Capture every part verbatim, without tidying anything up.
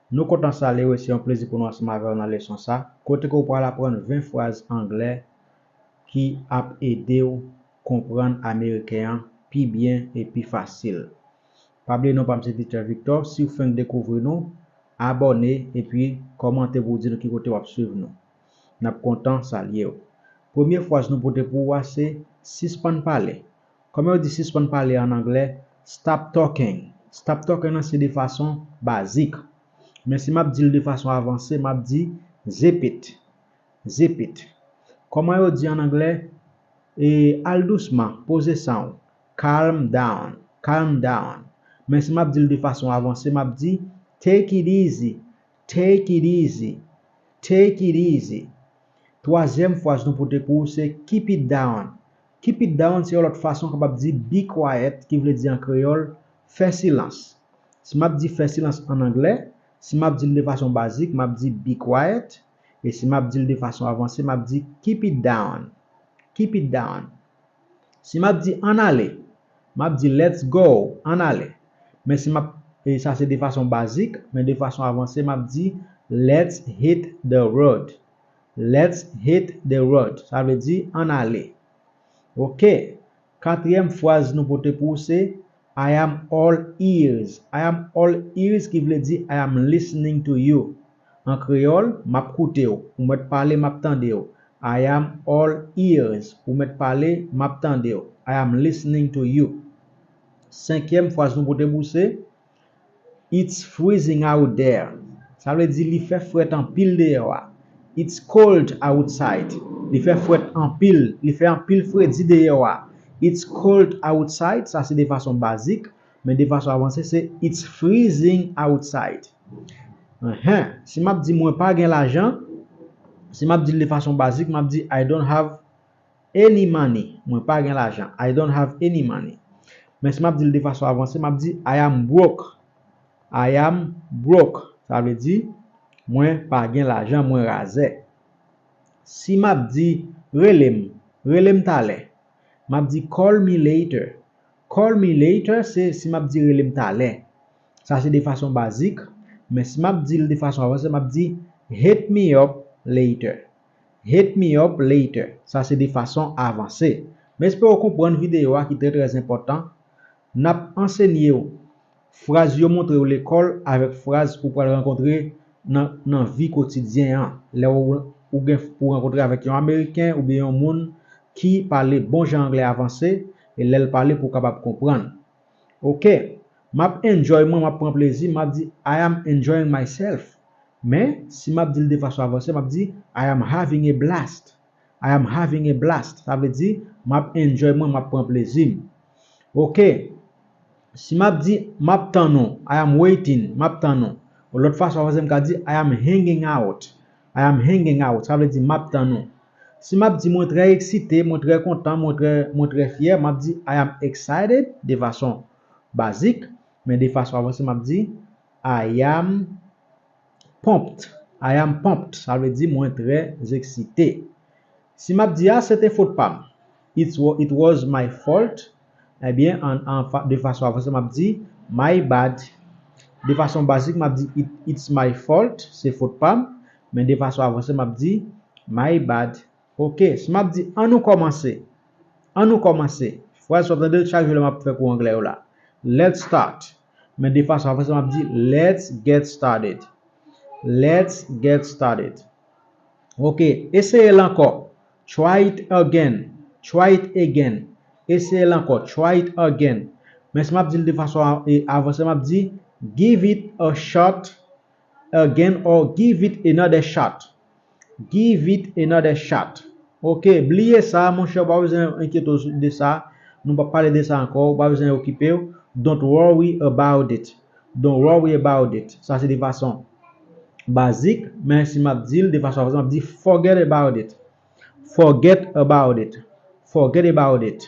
Nou kontan salye w e se yon plezi pou nou ansanm avè w nan leson sa, kote ke w pral aprann ven fraz anglè ki ap ede w konprann ameriken an pi byen e pi fasil. Pa bliye non pa m se Teacher Victor, si w fenk dekouvri nou, abòne epi kòmante pou w di nou ki kote w ap swiv nou. N ap kontan salye w. Premye fraz nou pote pou ou a se sispann pale. Kòman yo di sispann pale an anglè? Stop talking. Stop talking nan se de fason bazik. Men si m ap di l de fason avanse, m ap di zip it. Zip it. Kòman yo di an anglè? E, al dousman, poze san w. Calm down. Calm down. Men si m ap di l de fason avanse, m ap di take it easy. Take it easy. Take it easy. Twazyèm fraz nou pote pou ou se keep it down. Keep it down se yon lòt fason kapab di be quiet, ki vle di an kreyòl fè silans. Si m ap di fè silans an anglè, si m ap di l de fason bazik, m ap di be quiet, e si m ap di l de fason avanse, m ap di keep it down. Keep it down. Si m ap di ann ale, m ap di let's go, ann ale. Men si m ap, e sa se de fason bazik, men de fason avanse, m ap di let's hit the road. Let's hit the road. Sa vle di ann ale. Ok. Katriyèm fraz nou pote pou ou se I am all ears. I am all ears ki vle di I am listening to you. An kreyòl, m ap koute w. Ou mèt pale, m ap tande w. I am all ears. Ou mèt pale, m ap tande w. I am listening to you. Senkyèm fraz nou pote pou ou se It's freezing out there. Sa vle di li fè frèt anpil deyò a. It's cold outside. Li fè frèt anpil. Li fè anpil fredi deyò a. It's cold outside. Sa se de fason bazik. Men de fason avanse se it's freezing outside. Enhen. Si m ap di mwen pa gen lajan, si m ap di l de fason bazik, m ap di I don't have any money. Mwen pa gen lajan. I don't have any money. Men si m ap di l de fason avanse, m ap di I am broke. I am broke. Sa vle di mwen pa gen lajan, mwen razè. Si m ap di rele m, rele m talè, m ap di call me later. Call me later se si m ap di rele m talè. Sa se de fason bazik, men si m ap di l de fason avanse, m ap di hit me up later. Hit me up later. Sa se de fason avanse. M espere w konprann videyo a ki trè trè enpòtan. N ap ansenye w fraz yo montre w lekòl avèk fraz ou pral rankontre nan, nan vi kotidyen an. Lè ou, ou gen, ou rankontre avèk yon Ameriken oubyen yon moun ki pale bon jan anglè avanse, e lè l pale pou w kapab konprann. Ok, m ap enjoy mwen, m ap pran plezi, m ap di I am enjoying myself. Men, si m ap di l de fason avanse, m ap di I am having a blast. I am having a blast. Sa vle di, m ap enjoy mwen, m ap pran plezi m. Ok. Si m ap di, m ap tann ou, I am waiting, m ap tann ou. Yon lòt fason avanse, m ka di, I am hanging out. I am hanging out. Sa vle di, m ap tann ou. Si m ap di, mwen trè eksite, mwen trè kontan, mwen trè, mwen trè fyè, m ap di, I am excited, de fason bazik, men de fason avanse, m ap di, I am pumped. I am pumped. Sa vle di mwen trè eksite. Si m ap di a, se te fot pa m. It was my fault. Ebyen, an, an, de fason avanse, m ap di my bad. De fason bazik, m ap di it, it's my fault. Se fot pa m. Men de fason avanse, m ap di my bad. Ok, si m ap di an nou kòmanse. An nou kòmanse. Fraz w ap tande chak jou lè m ap fè kou anglè yo la. Let's start. Men de fason avanse, m ap di let's get started. Let's get started. Ok, eseye l ankò. Try it again. Try it again. Eseye l ankò. Try it again. Men si m ap di l de fason avanse, m ap di give it a shot again or give it another shot. Give it another shot. Ok, bliye sa, monchè, ou pa bezwen enkyete w de sa. Nou p ap pale de sa ankò, ou pa bezwen okipe w. Don't worry about it. Don't worry about it. Sa se de fason bazik, men si m ap di l de fason avanse, m ap di forget about it. Forget about it. Forget about it.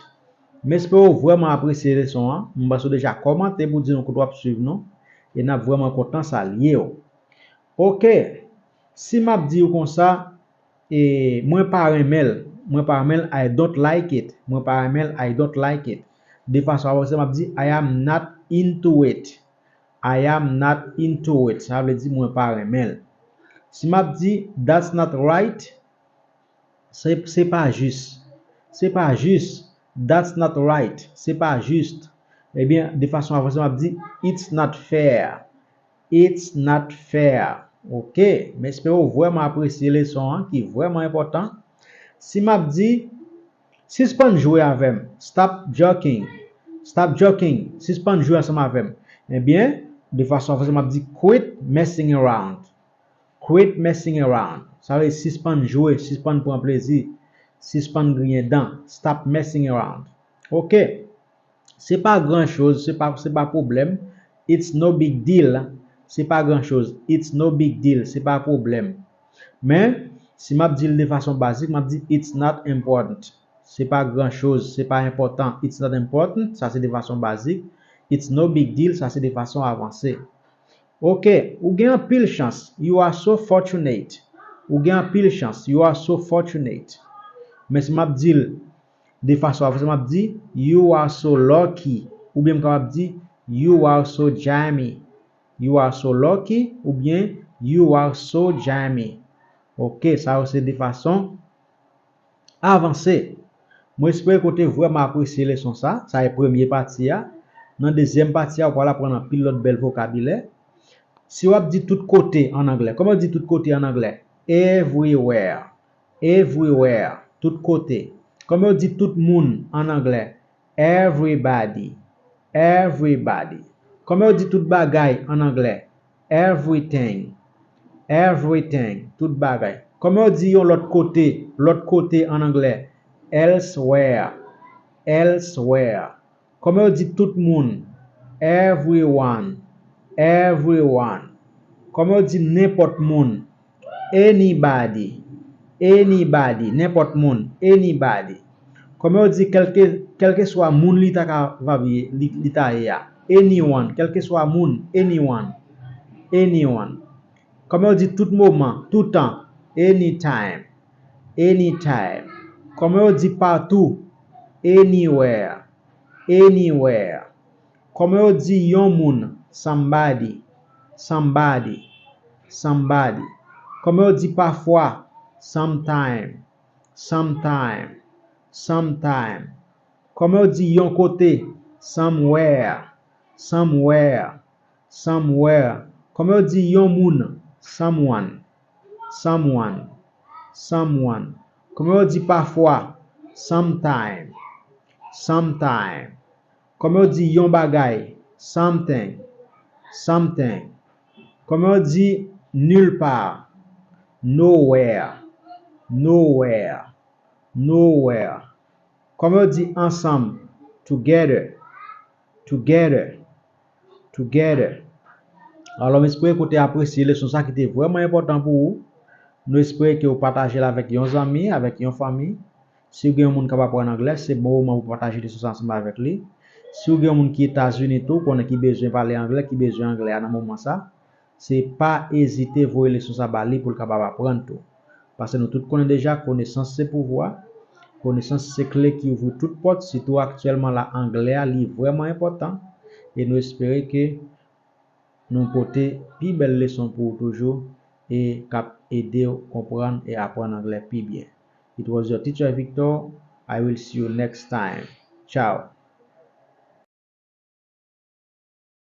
M espere w vrèman apresye leson an. M panse w deja kòmante pou di nou kote w ap swiv nou. E n ap vrèman kontan salye w. Ok. Si m ap di w konsa, e, mwen pa renmen l. Mwen pa renmen l, I don't like it. Mwen pa renmen l, I don't like it. De fason avanse, m ap di, I am not into it. I am not into it. Sa vle di mwen pa renmen l. Si m ap di, that's not right, se, se pa jis. Se pa jis. That's not right. Se pa jis. Ebyen, de fason avanse, m ap di, it's not fair. It's not fair. Ok. M espere w vrèman apresye leson an, ki vrèman enpòtan. Si m ap di, sispann jwe avè m. Stop joking. Stop joking. Sispann jwe ansanm avè m. Ebyen, de fason avanse, m ap di, quit messing around. Quit messing around. Sa vle sispann jwe, sispann pran plezi, sispann griyen dan. Stop messing around. Ok. Se pa gran choz, se pa, se pa pwoblèm. It's no big deal. Se pa gran choz. It's no big deal. Se pa pwoblèm. Men, si m ap di l de fason bazik, m ap di, it's not important. Se pa gran choz, se pa enpòtan. It's not important, sa se de fason bazik. It's no big deal, sa se de fason avanse. Ok, ou gen anpil chans. You are so fortunate. Ou gen anpil chans. You are so fortunate. Men si m ap di l de fason avanse, m ap di, you are so lucky. Oubyen m kapab di, you are so jammy. You are so lucky. Oubyen, you are so jammy. Ok, sa yo se de fason avanse. Mwen espere ke w te vrèman apresye leson sa. Sa e premye pati a. Nan dezyèm pati a, ou pral aprann anpil lòt bèl vokabilè. Si w ap di tout kote ann anglè, kòman yo di tout kote ann anglè? Everywhere. Everywhere. Tout kote. Kòman yo di tout moun ann anglè? Everybody. Everybody. Kòman yo di tout bagay ann anglè? Everything. Everything. Tout bagay. Kòman yo di yon lòt kote, lòt kote ann anglè? Elsewhere. Elsewhere. Kòman yo di tout moun? Everyone. Everyone. Kòman yo di nenpòt moun? Anybody. Anybody. Nenpòt moun. Anybody. Kòman yo di kèlke, kèlkeswa moun li ta kapab ye, li, li ta ye a? Anyone. Kèlkeswa moun. Anyone. Anyone. Kòman yo di tout moman? Toutan. Anytime. Anytime. Kòman yo di patou? Anywhere. Anywhere. Kòman yo di yon moun? Somebody. Somebody. Somebody. Kòman yo di pafwa? Sometime. Sometime. Sometime. Kòman yo di yon kote? Somewhere. Somewhere. Somewhere. Kòman yo di yon moun? Someone. Someone. Someone. Kòman yo di pafwa? Sometime. Sometime. Kòman yo di yon bagay? Something. Something. Kòman yo di nulle part? Nowhere. Nowhere. Nowhere. Kòman yo di ansanm? Together. Together. Together. Alò, m espere ke w te apresye leson sa ki te vrèman enpòtan pou ou. Nou espere ke w pataje l avèk yon zanmi, avèk yon fanmi. Si w gen yon moun k ap aprann anglè, se bon moman pou w pataje leson sa ansanm avèk li. Si w gen yon moun ki Etazini tou, konnen ki bezwen pale anglè, ki bezwen anglè a nan moman sa, se pa ezite voye leson sa ba li pou l kapab aprann tou. Paske nou tout konnen deja, konesans se pouvwa. Konesans se kle ki ouvri tout pòt, sitou aktyèlman la, anglè a, li vrèman enpòtan. E nou espere ke nou pote pi bèl leson pou ou toujou e k ap ede w konprann e aprann anglè pi byen. It was your teacher Victor. I will see you next time. Ciao.